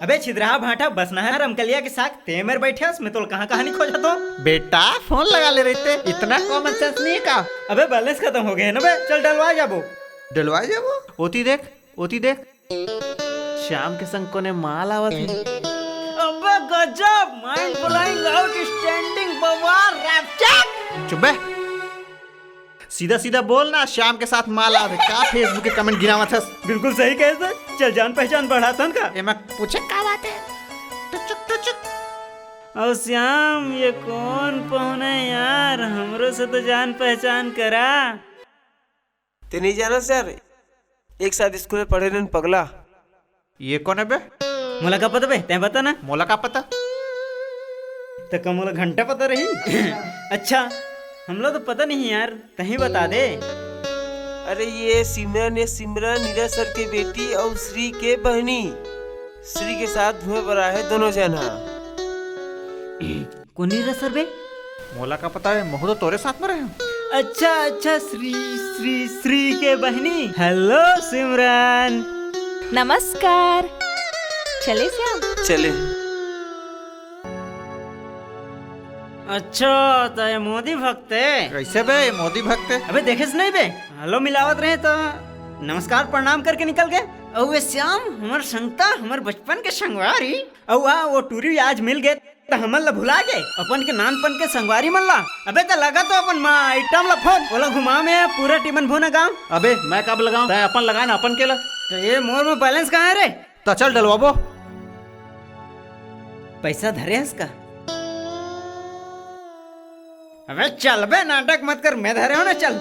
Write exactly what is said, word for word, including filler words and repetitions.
बे छिदराहा भांटा, बसनाहा रमकलिया के साग, ते मेर बइठे हस, मैं तोला कहाँ कहाँ नहीं खोजत हों। बेटा, फोन लगा ले रहिते, इतना कॉमन सेंस नहीं है का? अबे, बैलेंस खतम हो गे हे ना बे, चल डलवा जाबो। डलवा जाबो? ओती देख, ओती देख, श्याम के संग कोने माल आवत हे। अबे गजब, mind blowing, outstanding, बवाल, रैपचक। चुप बे। सीधा सीधा बोल ना, श्याम के साथ माल आवे का? Facebook के comment गिनावत हस। बिल्कुल सही कहे सर, चल जान पहचान बढ़ाथन का। एमा पूछे का बात हे? टुचुक टुचुक। अउ श्याम, ये कोन पहुना हे यार, हमरो से तो जान पहचान करा। ते नहीं जानस यार, एक साथ स्कूल में पढ़े रहेन पगला। ये कोन हे बे? मोला का पता बे, तैं बता ना। मोला का पता? त का मोला घंटा पता रही? अच्छा, हमला तो पता नहीं यार, तहीं बता दे। अरे ये सिमरन, ये सिमरन नीरज सर के बेटी अउ श्री के बहनी। श्री के साथ घूमे बर आए हे दोनों झन हा। कोन नीरज सर बे? मोला का पता हे, महू तो तोरे साथ में रहे हूँ। अच्छा, अच्छा, श्री, श्री, श्री के बहनी। हेलो सिमरन। नमस्कार। चले श्याम? चले। अच्छा, त ये मोदी भक्त हे। कैसे बे, ये मोदी भक्त हे? अबे देखेस नहीं बे, हेलो मिलावत रहे त नमस्कार प्रणाम करके निकल गे। अउ ये श्याम हमर संगता, हमर बचपन के संगवारी। अउ आ, वो टूरी आज मिल गे। त हमन ला भुला गे, अपन के नानपन के संगवारी मन ला। अबे त लगा तो अपन माँ आइटम ला फोन, ओला घुमा में पूरा टीमन भोना गाँव। अबे मैं कब लगाऊं? तैं अपन लगा ना अपन के ला। त ये मोर में बैलेंस कहाँ हे रे? त चल डलवाबो। पैसा धरे हस का? अबे चल बे, नाटक मत कर, मैं धरे हों ना, चल।